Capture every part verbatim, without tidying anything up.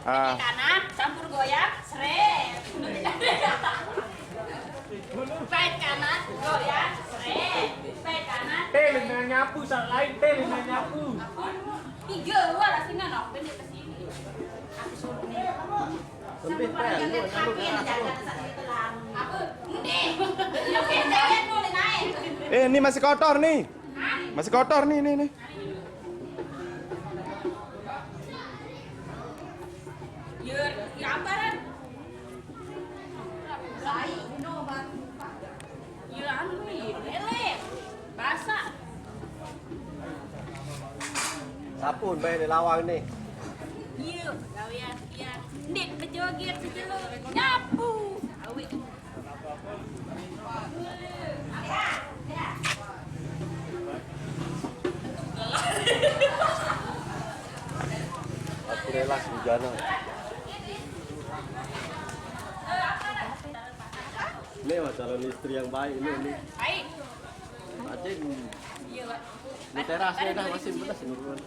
Ah. Kanan, campur goyang, seret. Baik kanan, goyang, seret. Baik kanan. Teh, lu main nyapu, salah lain, teh, lu main nyapu. Tiga, dua, lah, sini, no. Pendek ke sini. Aku suruh nih. Lebih, teh, lu, lu, lu. Apa? Ini. Oke, jangan, boleh naik. Eh, ini masih kotor, nih. Masih kotor, nih, nih, nih. Yur, ya amparan. Sai, no, Bang. Yur, anu, lele. Basah. Sapu, bae, di lawang, nih. Iya, gawean, iya. Ndik, bejoget, sejelur. Nyapu. Awik. Aku rela hujanan. Ini mah calon istri yang baik ini, ini. Baik. Aceh. Iya, Pak. Ini terasnya dah masih belas, Nurul.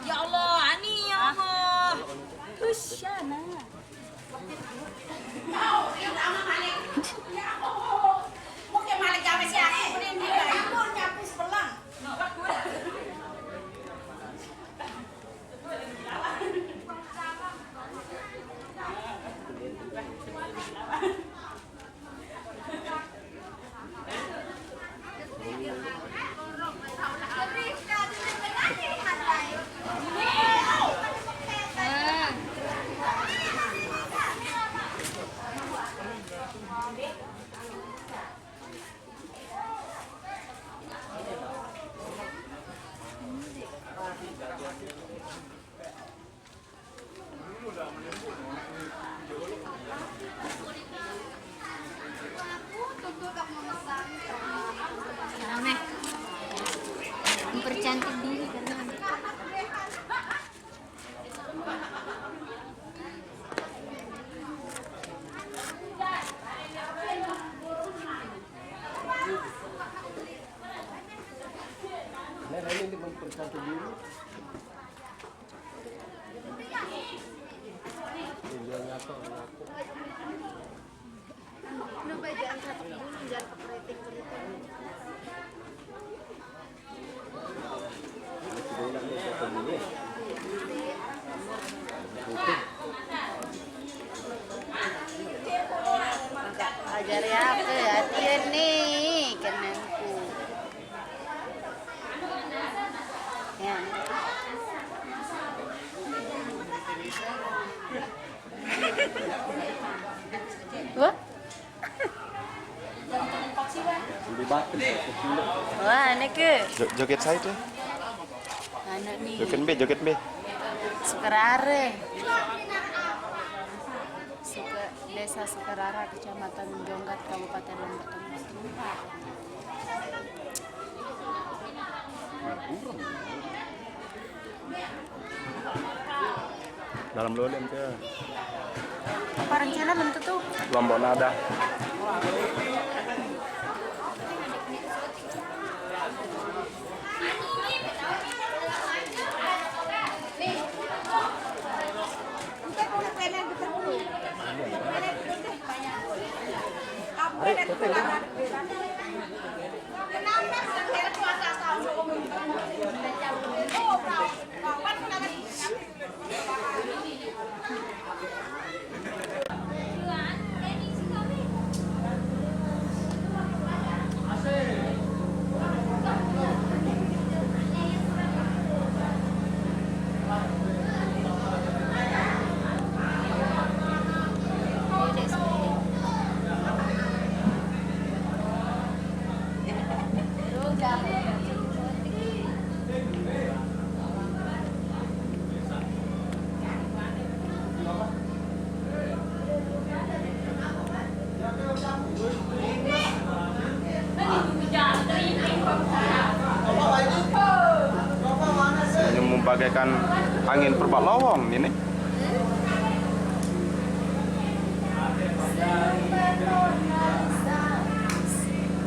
Ya Allah, Ani, ya Allah. Husyana. Rame. Mempercantik diri karena Nah, ini mempercantik diri. Tinggal nyatu, nyatu. Lu bae jangan satu dulu, jangan keperiting-keriting. Ini sudah enak nih, satu dulu. Oke. Ajari apa ya? Dia nih, kenanku. Ya. Wah. Lebih bagus. Wah, ini ke. Jo-, joget saya tuh. Anu nih. Joget B, joget B. Sukarare. Suka, Desa Sukarara, Kecamatan Jonggat, Kabupaten Lombok Tengah. Dalam lolem ke? Apa rencana bentuk tuh? Lombok Nada. Senyum bagaikan angin purba lowong ini.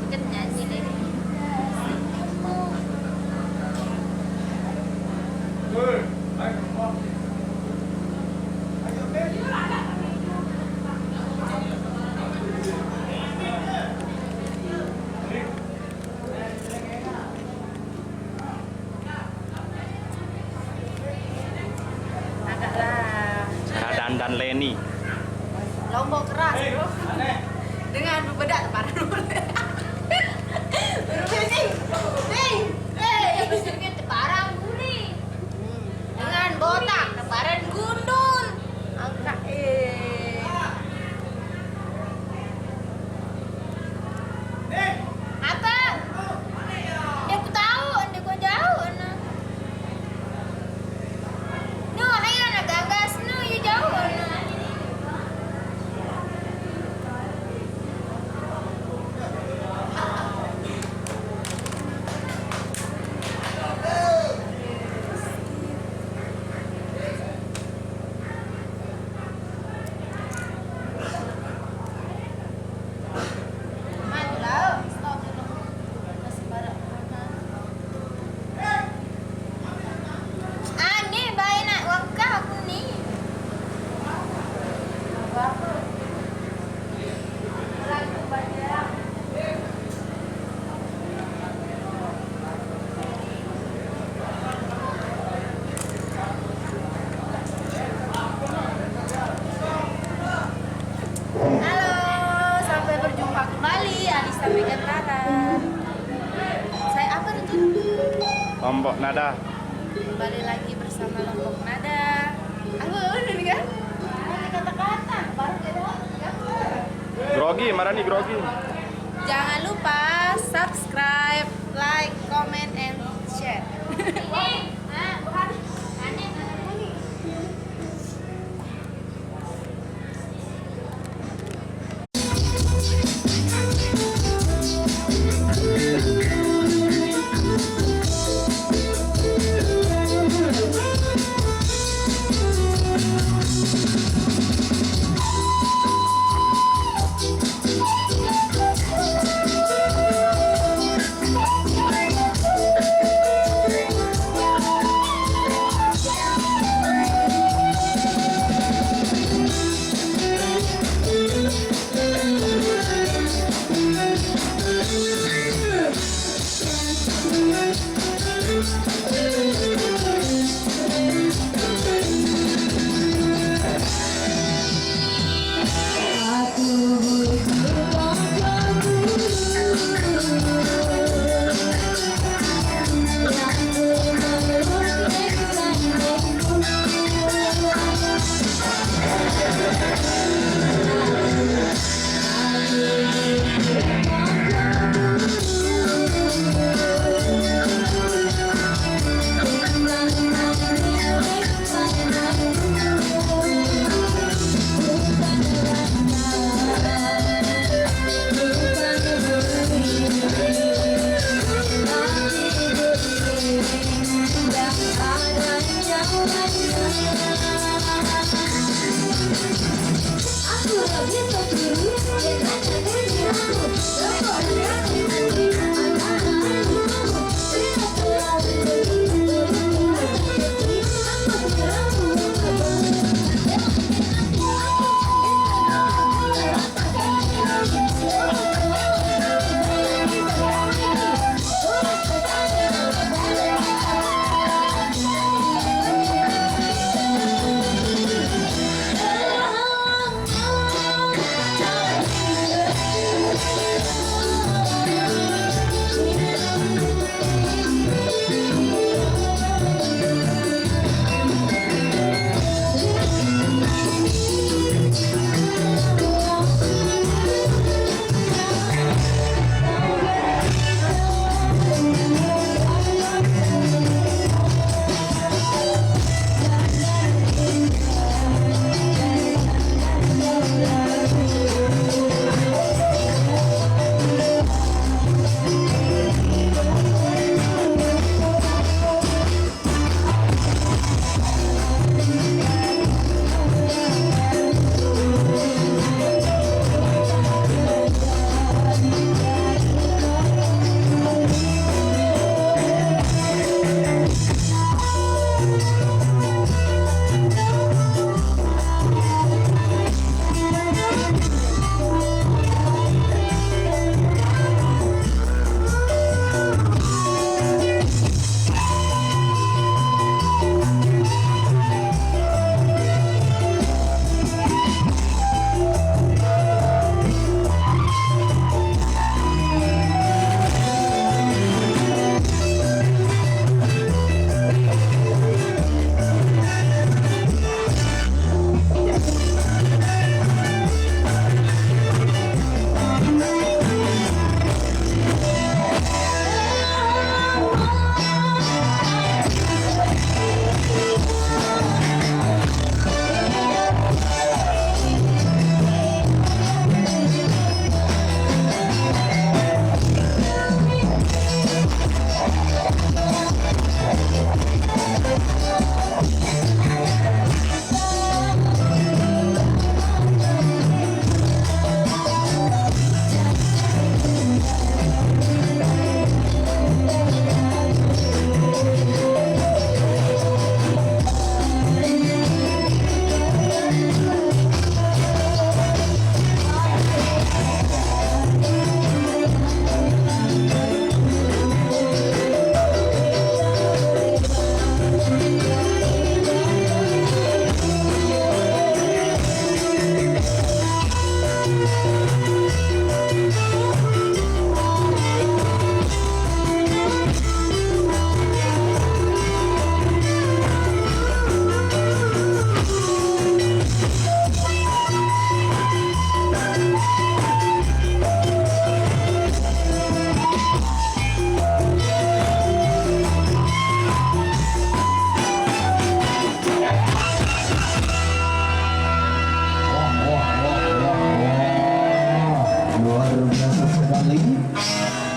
Dikit nyanyi deh. Leni. Lombok keras, bro. Dengan bebedak teparan. Ning, ning, eh, teparan gurih. Dengan botak teparan gundul. Angka, eh. Apa? Dia ku tahu, dia ku jauh, nah. No, ayo, nak ganggas, no, you jauh, no. Mantap, stop dulu. Masih baru. Aneh bae nak wangkah aku ni. Halo, sampai berjumpa kembali, Alisa Megantara. Saya apa tuh? Lombok Nada. Kembali lagi bersama Lombok Nada. Aku udah nih kan? Ada kata-kata, baru kita. Grogi, marani grogi. Jangan lupa subscribe, like, comment, and share.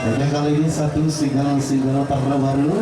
Oke, kali ini satu single-single terbaru.